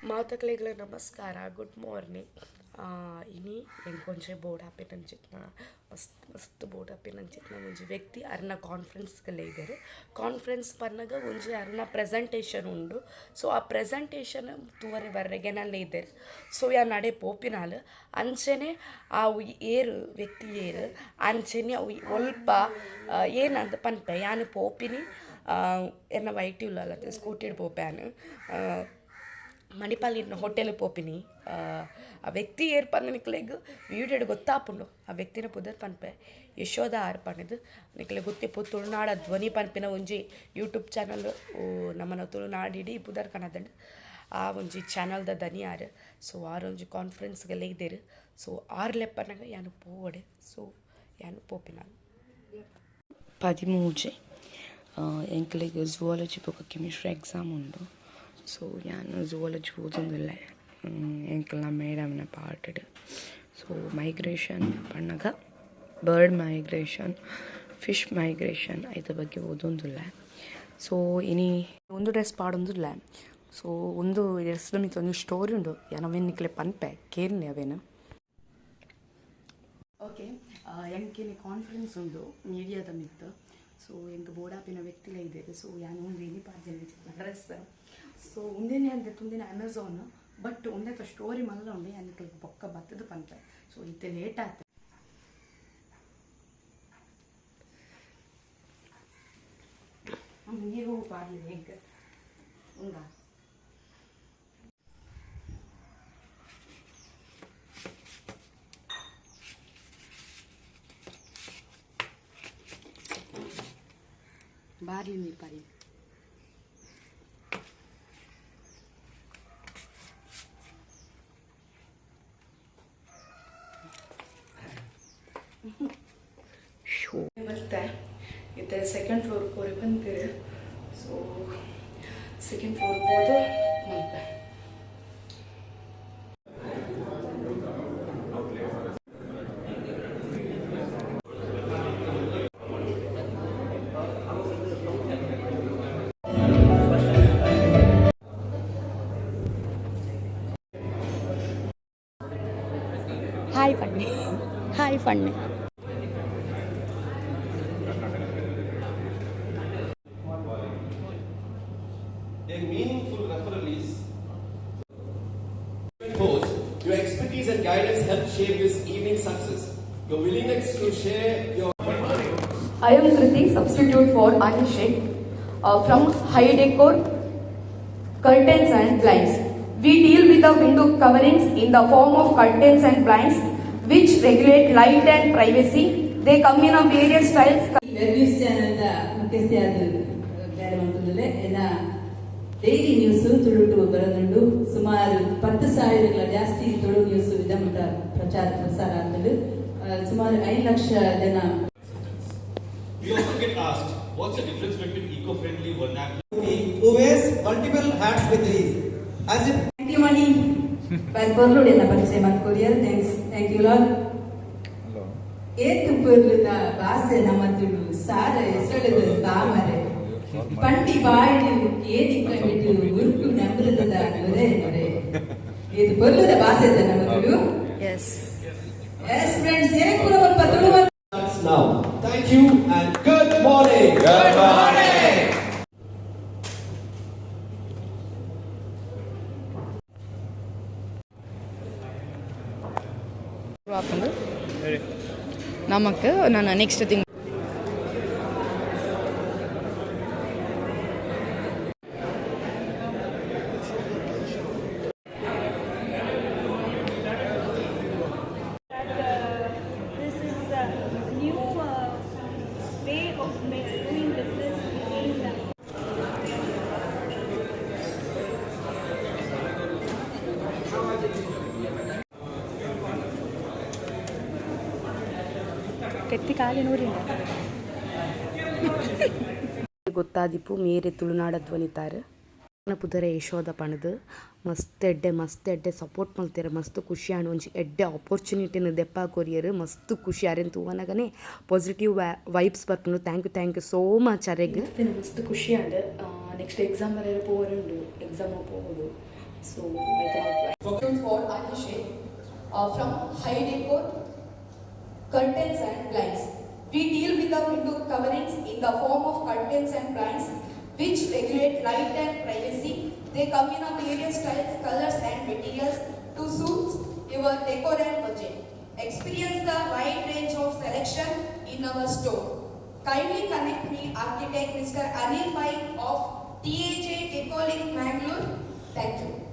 ಮಾತಕ್ಲೆಗ್ಲ ನಮಸ್ಕಾರ, good morning. ಇನಿ ಎಂಕೊಂಜಿ ಬೋಡಾಪಿನಂಚಿತ್ತಿನ, ಮಸ್ತ್ ಮಸ್ತ್ ಬೋಡಾಪಿನಂಚಿತ್ತಿನ ಒಂಜಿ ವ್ಯಕ್ತಿ ಅರ್ನ ಕಾನ್ಫರೆನ್ಸ್ಗ್ ಇದ್ದೇರ್. ಕಾನ್ಫರೆನ್ಸ್ ಪನ್ನಗ ಒಂಜಿ ಅರ್ನ ಪ್ರೆಸೆಂಟೇಷನ್ ಉಂಡು. ಸೊ ಆ ಪ್ರೆಸೆಂಟೇಷನ್ ತೂವರೆ ಬರ್ರೆಗೆ ಎನನ್ ಇದ್ದೇರ್. ಸೊ ಯಾನ್ ಅಡೆ ಪೋಪಿನಾಲ್. ಅಂಚನೆ ಅವು ಏರ್ ವ್ಯಕ್ತಿ ಏರ್, ಅಂಚನೆ ಅವು ಒಲ್ಪ ಏನಂದ್ ಪನ್ಪೆ. ಯಾನ್ ಪೋಪಿನಿ ಎನ್ನ ವೈಟಿ ಉಲ್ಲಲ್ ಸ್ಕೂಟಿಡ್ ಪೋಪೆ ಯಾನ್. ಮಣಿಪಾಲ್ ಹೋಟೆಲ್ ಪೋಪಿನಿ. ಆ ವ್ಯಕ್ತಿ ಏರ್ ಪಂದ್ ನಿಕ್ಲೆಗ್ ವೀಡಿಯೋಡ್ ಗೊತ್ತಾಪುಂಡು. ಆ ವ್ಯಕ್ತಿನ ಪುದರ್ ಪನ್ಪೆ, ಯಶೋಧ ಆರ್ ಪಂಡುದು. ನಿಕ್ಲೆಗ್ ಗೊತ್ತಿಪ್ಪು, ತುಳುನಾಡ ಧ್ವನಿ ಪನ್ಪಿನ ಒಂಜಿ ಯೂಟ್ಯೂಬ್ ಚಾನಲ್ ನಮನ ತುಳುನಾಡಿಡೀ ಪುದರ್ ಕನದ್ಂಡ್. ಆ ಒಂಜಿ ಚಾನಲ್ದ ದನಿ ಆರ್. ಸೊ ಆರ್ ಒಂಜಿ ಕಾನ್ಫರೆನ್ಸ್ಗ್ ಲೆಯ್ದೆರ್. ಸೊ ಆರ್ ಲೆಪ್ಪನಗ ಯಾನ್ ಪೋವಡೆ. ಸೊ ಯಾನ್ ಪೋಪಿನ. 13 ಎಂಕ್ಲೆಗ್ ಝುವಾಲಜಿ ಬೊಕ ಕೆಮಿಸ್ಟ್ರಿ ಎಕ್ಸಾಮ್ ಉಂಡು. ಸೊ ಯಾನ್ ಝುವಾಲಜಿ ಓದೊಂದುಲ್ಲೆ ಎಂಕಲ್ನ ಮೇಡಮ್ನ ಪಾರ್ಟ್ಡ್. ಸೊ ಮೈಗ್ರೇಷನ್ ಪನ್ನಗ ಬರ್ಡ್ ಮೈಗ್ರೇಷನ್, ಫಿಶ್ ಮೈಗ್ರೇಷನ್ ಐತ ಬಗ್ಗೆ ಓದೊಂದುಲ್ಲೆ. ಸೊ ಇನಿ ಒಂದು ಡ್ರೆಸ್ ಪಾಡೊಂದುಲ್ಲೆ. ಸೊ ಉಂದು ಡ್ರೆಸ್ ಮಿತ್ತ್ ಒಂಜಿ ಸ್ಟೋರಿ ಉಂಡು. ಯಾನ್ ಅವೆನ್ ನಿಕ್ಲೆ ಪನ್ಪೆ, ಕೇನ್ಲೆ ಅವೆನ್. ಓಕೆ, ಎಂಕಿನಿ ಕಾನ್ಫರೆನ್ಸ್ ಉಂಡು ಮೀಡಿಯಾದ ಮಿತ್ತ್. ಸೊ ಎಂಕ್ ಬೋಡಾಪಿನ ವ್ಯಕ್ತಿಲ ಇದ್ದೇರ್. ಸೊ ಯಾನ್ ಉಂದು ಇನಿ ಪಾಡ್ದಿನ ಡ್ರೆಸ್. ಸೊ ಉಂದೆನೆ ಅಂದೆ ತುಂದಿನ ಅಮೆಝಾನ್. ಬಟ್ ಉಂದೆತ ಸ್ಟೋರಿ ಮಲ್ಲ ಉಂಡು. ಯಾನ್ ನಿಕ್ಲೆಗ್ ಬೊಕ್ಕ ಬತ್ತುದು ಪನ್ಪೆ. ಸೊ ಇತ್ತೆ ಲೇಟ್ ಆತ. ನೀರು ಪಾಡ್ಲಿ ಎಂಕ್ ಉಂದಾ. ಬಾರ್ಲಿ ನೀರು ಪಾಡಿ. ಶೋ ಮತ್ತೆ ಇತ್ತೆ ಸೆಕೆಂಡ್ ಫ್ಲೋರ್ ಪೋರೆ ಬಂತೀರಿ. ಸೊ ಸೆಕೆಂಡ್ ಫ್ಲೋರ್ ಪೋದು ಮಲ್ಪೆ. ಹಾಯ್ ಫಣ್ಣೆ, ಹಾಯ್ ಫಣ್ಣೆ. A meaningful referral is host. Your expertise and guidance helped shape this evening's success. Your willingness to share your I am Kriti, substitute for Anishek from High Decor Curtains and Blinds. We deal with the window coverings in the form of curtains and blinds, which regulate light and privacy. They come in a various styles. Web news ಚಾನೆಲ್ದ ಮುಖ್ಯಸ್ಥೆಯಾದ ಬೇರೆ ಮಂತುಂದುಲೆ. ಎನ್ನ daily news ತುಳುಟು ಬರದುಂಡು. ಸುಮಾರು 10,000ಗಳ ಜಾಸ್ತಿ Tulu news ವಿಧಮುಟ ಪ್ರಚಾರ ಪ್ರಸಾರ ಆತುಂಡು. ಸುಮಾರು 5 ಲಕ್ಷ ಜನ. We often get asked, what's the difference between eco-friendly vernacular who wears multiple hats with ease. As if thank you ಮಣಿ. ಪೊರ್ಲುಡು ಎನ್ನ ಪರಿಚಯ ಮಲ್ತ್ courier. Thanks, thank you lot. ಏತ್ ಪೊರ್ಲುದ ಬಾಸೆ ನಮ್ಮ ತುಳು, ಸಾರ ಎಸಳದ ತಾಮರೆ. ಪಂಡಿ ಬಾಯಿಡ್ ಏನಿ ಕಣ್ಣಿಟ್ಟು ಉರುಟು ನಮ್ರತದ ನೊರೆ ನೊರೆ. ಇದು ಪೊರ್ಲುದ ಬಾಸೆ ನಮ್ಮ ತುಳು. ಎಸ್. ಎಸ್ ಫ್ರೆಂಡ್ಸ್, ಏನ್ ಪೂರ ಸ್ವಲ್ಪ Tulu starts now. Thank you and good morning. Good morning. ಆಪುಂಡು ನಮಕ್ ನಾನು next thing. This is a new way of doing business between the ಕೆತ್ತಿ ಖಾಲಿ ನೂರಿಂದ. ಗೊತ್ತಾದಿಪ್ಪು, ಮೇರೆ ತುಳುನಾಡ ಧ್ವನಿತಾರ್. ಪುದರ್ ಯಶೋಧ ಪಂಡ್ದ್. ಮಸ್ತ್ ಎಡ್ಡೆ, ಮಸ್ತ್ ಎಡ್ಡೆ ಸಪೋರ್ಟ್ ಮಲ್ತೆರ್. ಮಸ್ತ್ ಖುಷಿ ಆಂಡ್. ಒಂಜಿ ಎಡ್ಡೆ ಆಪರ್ಚುನಿಟಿನ ದೆಪ್ಪ ಕೊರಿಯೆರ್. ಮಸ್ತ್ ಖುಷಿ. ಅರೆನ್ ತೂವನಗನೇ ಪಾಸಿಟಿವ್ ವೈಬ್ಸ್ ಬರ್ಪುಂಡು. Thank you, thank you so much ಅರೆಗ್. ಮಸ್ತ್ ಖುಷಿ ಆಂಡ್. ನೆಕ್ಸ್ಟ್ ಎಕ್ಸಾಮ್ ಬರೆಯರೆ ಪೋವರೆ ಉಂಡು. Exam ಪೋವೊಡು. So I thought For Anishek from High Decor Curtains and Blinds. We deal with the window coverings in the form of curtains and blinds which regulate light and privacy. They come in a various styles, colors and materials to suit your decor and budget. Experience the wide range of selection in our store. Kindly connect me, architect Mr. Anil Pai of TAJ Decolink, Mangalore. Thank you.